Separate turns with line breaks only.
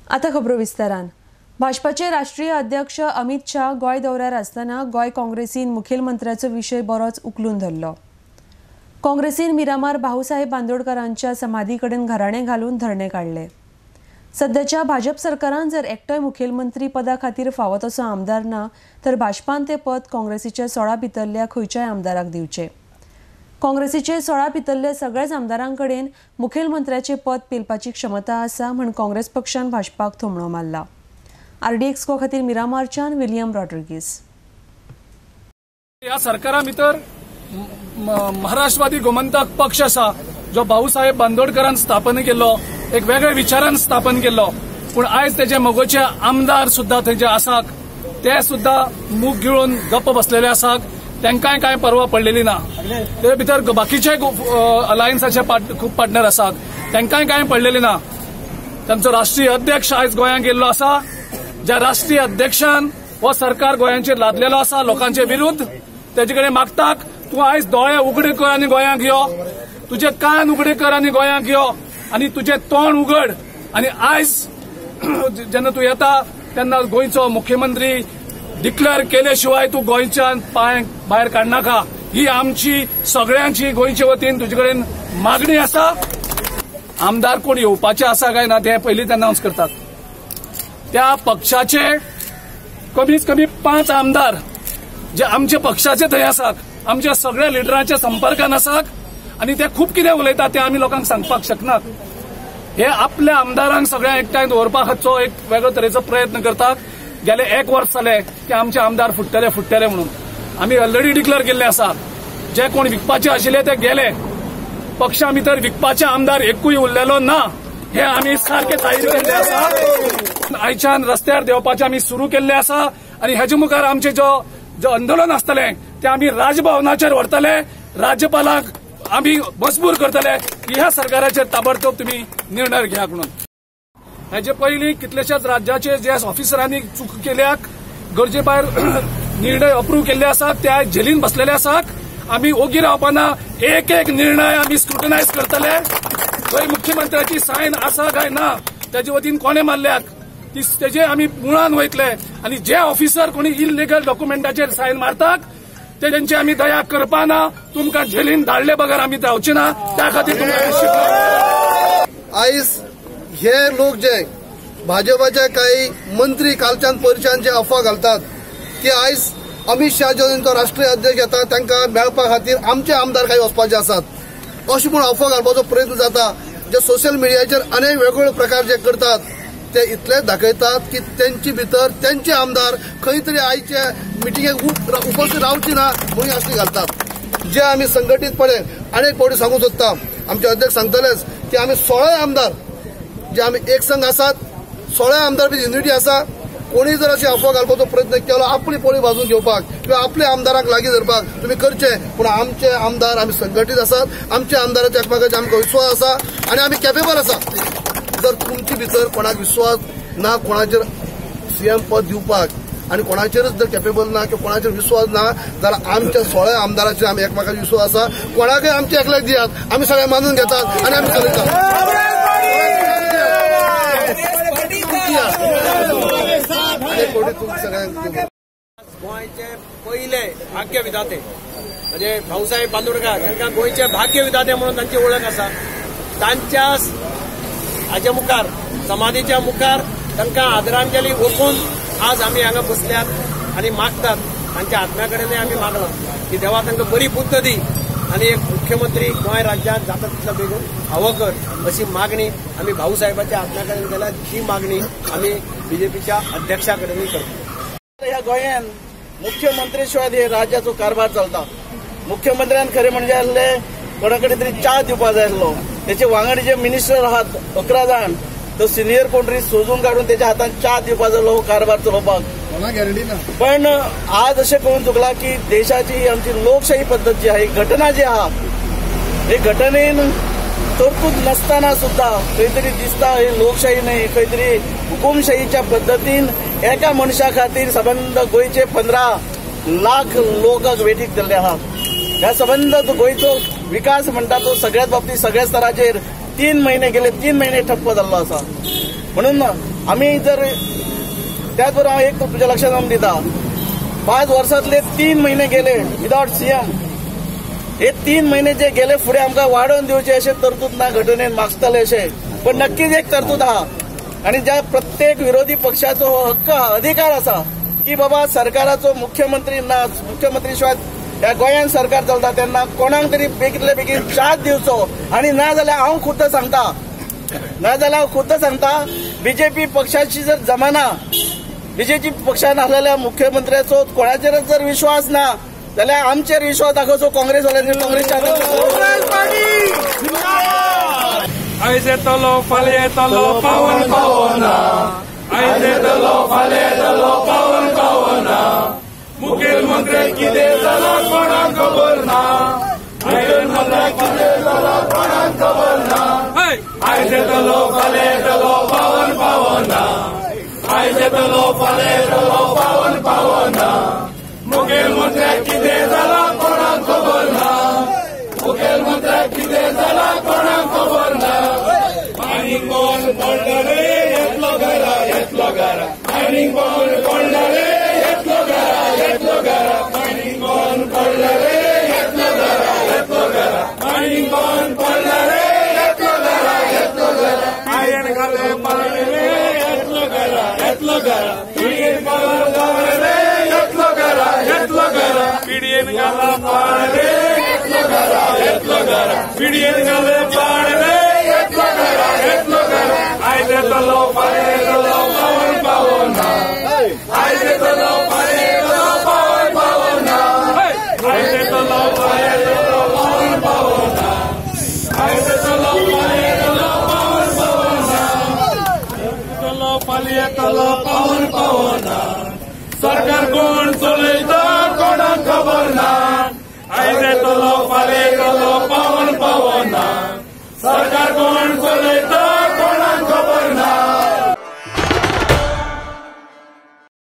आता खबरो विस्तारान. भाजपाचे राष्ट्रीय अध्यक्ष अमित शाह गोंय दौऱ्यार आसतना गोंय काँग्रेसीन मुखेलमंत्र्याचो विशय बरोच उखलून धरलो. काँग्रेसीन मिरामार भाऊसाहेब बांदोडकरांच्या समाधी कडेन घराणे घालून धरणे काडले. सध्याच्या भाजप सरकारान जर एकटोय मुखेलमंत्री पदा खातीर फावो तसो आमदार ना तर भाजपान ते पद काँग्रेसीच्या 16 भितरल्या खंयच्याय आमदाराक दिवचे. काँग्रेसीचे 16 भितरल्या सगळ्याच आमदारांकडेन मुखेलमंत्र्याचे पद पेलपाची क्षमता आसा म्हण काँग्रेस पक्षान भाजपाक थोमणो मारला. आरडीएक्स को खातीर मिरामारच्यान विलियम रॉड्रिगीस.
ह्या सरकारा भितर महाराष्ट्रवादी गोमंतक पक्ष आसा जो भाऊसाहेब बांदोडकरान स्थापन केल्लो, एक वेगळ्या विचारान स्थापन केल्लो, पूण आयज तेजे मगोचे आमदार सुद्दां थंय जे आसात ते सुद्दां मूग गिळून गप्प बसलेले आसात. तांकांय कांय पर्वा पडलेली ना. ते भितर बाकीचे अलायन्साचे खूब पार्टनर आसात तांकांय कांय पडलेली ना. तांचो राष्ट्रीय अध्यक्ष आयज गोंयांत गेल्लो आसा, ज्या राष्ट्रीय अध्यक्षान हो सरकार गोंयांचेर लादलेलो आसा लोकांचे विरुद्ध. तेजे कडेन मागतात तूं आयज दोळे उगडे कर आनी गोंयांक यो, तुजे कान उगडे कर आनी गोंयांक यो, आनी तुजें तोंड उगड. आनी आयज जेन्ना तूं येता तेन्ना गोंयचो मुख्यमंत्री डिक्लेअर केले शिवाय तूं गोंयच्यान पांय भायर काडनाका. ही आमची सगळ्यांची गोंयचे वतीन तुजे कडेन मागणी आसा. आमदार कोण येवपाचे आसा काय ना ते पयलींच अनावन्स करतात. त्या पक्षाचे कमीत कमी 5 आमदार जे आमच्या पक्षाचे थंय आसात, आमच्या सगळ्या लिडरांच्या संपर्कान आसात आनी ते खूब कितें उलयतात ते आमी लोकांक सांगपाक शकनात. हे आपल्या आमदारांक सगळ्यांक एकठांय दवरपाचो एक वेगळो तरेचो प्रयत्न करतात. गेले 1 वर्स जाले की आमचे आमदार फुट्टले फुट्टले म्हणून आमी ऑलरेडी डिक्लेअर केल्ले आसा. जे कोण विकपाचे आशिल्ले ते गेले. पक्षा भितर विकपाचे आमदार एकूय उरलेलो ना हे आमी सारके जाहीर केल्ले आसा. आयच्यान रस्त्यार देंवपाचे आमी सुरू केल्ले आसा आनी हेजे मुखार आमचे जो आंदोलन आसतलें ते आमी राजभवनाचेर व्हरतले. राज्यपालाक आमी मजबूर करतले की ह्या सरकाराचेर ताबडतोब तुमी निर्णय घेयात म्हणून. हेजे पयलीं कितलेशाच राज्याचे जे ऑफिसरांनी चूक केल्याक गरजे भायर निर्णय अप्रूव केल्ले आसात ते आयज जेलीन बसलेले आसात. आमी ओगी रावपाना, एक एक निर्णय आमी स्क्रुटनायज करतले. थंय मुख्यमंत्र्याची सायन आसा काय ना तेजे वतीन कोणे मारल्याक तेजे आमी मुळान वयतले आनी जे ऑफिसर कोणी इलिगल डॉक्युमेंटाचेर सायन मारतात ते तेंची आमी दया करपाना. तुमकां जेलीन धाडले बगर आमी रावचे ना. त्या खातीर तुमकां
आयज हे लोक जे भाजपाचे काही मंत्री कालच्यान परच्यान जे अफवा घालतात की आयज अमित शाह जो तांचो राष्ट्रीय अध्यक्ष येता तांकां मेळपा खातीर आमचे आमदार काही वचपाचे आसात अशें म्हूण अफवा घालपाचो प्रयत्न जाता. जे सोशल मिडियाचेर अनेक वेगवेगळे प्रकार जे करतात ते इतले दाखयतात की तेंचे भितर तेंचे आमदार खंय तरी आयचे मिटिंगेक उपस्थित रावची ना म्हणून असली घालतात. जे आमी संघटीतपणे अनेक फावटी सांगूंक सोदता, आमचे अध्यक्ष सांगतलेच की आमी 16 आमदार जे आमी एक संघ आसात, 16 आमदार बी युनिटी आसा. कोणी जर अशी अफवा घालपाचो प्रयत्न केलो आपली पोळी भाजून घेवपाक किंवा आपल्या आमदारांक लागीं धरपाक तुमी करचे, पूण आमचे आमदार आमी संघटीत आसात, आमच्या आमदाराच्या एकमेकांचेर आमकां विश्वास आसा आनी आमी कॅपेबल आसा. जर तुमचे भितर कोणाक विश्वास ना, कोणाचेर सीएम पद दिवपाक आनी कोणाचेरच जर कॅपेबल ना किंवा कोणाचेर विश्वास ना जाल्यार आमच्या 16 आमदाराचेर आमी एकमेकांचेर विश्वास आसा. कोणाकय आमचे एकल्याक दियात, आमी सगळे मानून घेतात आनी आमी चलयतात.
गोंयचे पयले भाग्य विधाते म्हणजे भाऊसाहेब बांदोडकर तांकां गोंयचे भाग्य विधाते म्हणून तांची वळख आसा. तांच्या हाज्या मुखार समाधीच्या मुखार तांकां आदरांजली ओंपून आज आमी हांगा बसल्यात आनी मागतात तांच्या आत्म्या कडेनय आमी मागलां की देवा तांकां बरी बुद्द दी आनी एक मुख्यमंत्री गोंय राज्यांत जाता तितलो बेगीन फावो कर अशी मागणी आमी भाऊसाहेबाच्या आत्म्या कडेन केल्या. ही मागणी आमी बीजेपीच्या अध्यक्षा कडेनूय करता.
ह्या गोंयांत मुख्यमंत्री शिवाय हे राज्याचो कारभार चलता. मुख्यमंत्र्यान खरें म्हणजे आसले कोणा कडेन तरी च्या दिवपा जाय आसलो. तेचे वांगडी जे मिनिस्टर आहात 11 जाण तो सिनियर कोण तरी सोजून काडून तेच्या हातान च्या दिवपा जालो कारभार चलोवपाक. पण आज अशें करून चुकलां की देशाची आमची लोकशाही पद्दत जी आहा, घटना जी आहा, हे घटनेन तरतूद नासतना सुद्दां खंय तरी दिसता ही लोकशाही न्हय, खंय तरी हुकुमशाहीच्या पद्दतीन एका मनशा खातीर सबंद गोंयचे 15 लाख लोक वेठीक दिल्ले आहा. ह्या सबंद गोंयचो विकास म्हणटा तो सगळ्याच बाबतीत सगळ्या स्तराचेर 3 महिने गेले, 3 महिने ठप्प जाल्लो आसा. म्हणून आमी जर त्याच बरोबर हांव एक तुज्या लक्षात हाडून दिता, 5 वर्सांतले 3 म्हयने गेले विदावट सीएम. हे 3 म्हयने जे गेले फुडें आमकां वाडोवन दिवचे अशें तरतूद ना घटनेन मागतले अशें, पण नक्कीच एक तरतूद आहा आनी ज्या प्रत्येक विरोधी पक्षाचो हो हक्क आहा, अधिकार आसा की बाबा सरकाराचो मुख्यमंत्री ना, मुख्यमंत्री शिवाय ह्या गोंयांत सरकार चलता तेन्ना कोणाक तरी बेगींतले बेगीन चार्ज दिवचो. आनी ना जाल्यार हांव खुद्द सांगता, बीजेपी पक्षाची जर जमाना, बीजेपी पक्षान आसलेल्या मुख्यमंत्र्याचो कोणाचेरच जर विश्वास ना जाल्यार आमचेर विश्वास दाखोवचो काँग्रेसवाल्यांनी. काँग्रेसच्या
आयज येतलो फाल्यां येतलो पावन पावना, आयज येतलो फाल्यां येतलो पावन पावना, मुखेलमंत्री कितें जालां कोणाक खबर ना, मुखेलमंत्री कितें जालां कोणाक खबर ना, आयज येतलो फाल्यां येतलो पावन पावना, आयज येतलो फाल्यां येतलो पावन पावना, मुखेलमंत्री कितें जालां कोणाक खबर ना, मुखेलमंत्री कितें जालां कोणाक खबर ना, आनी कोण पडलो रे येतलो घरा, येतलो घरा, आनी कोण पडलो रे येतलो घरा, येतलो घरा, आनी कोण पडलो रे येतलो घरा, येतलो घरा, आनी कोण पडलो रे येतलो घरा, येतलो घरा, आयन घाले पाड रे येतलो घरा, येतलो घरा, पिडयेन घाला रे येतलो घरा, येतलो घरा, पिडयेन घाला पाड रे येतलो घरा, येतलो घरा, पिडयेन घाले पाड रे येतलो घरा, येतलो घरा, आयज येतलो फाल्यां येतलो पावन पावना, आयज येतलो फाल्यां येतलो पावन पावना, आयज येतलो फाल्यां येतलो पावन पावना, आयज येतलो फाल्यां येतलो पावन पावना, येतलो फाल्यां येतलो पावन पावना, सरकार कोण चलयता कोणाक खबर ना, आयज येतलो फाल्यां येतलो पावन पावना, सरकार कोण चलयता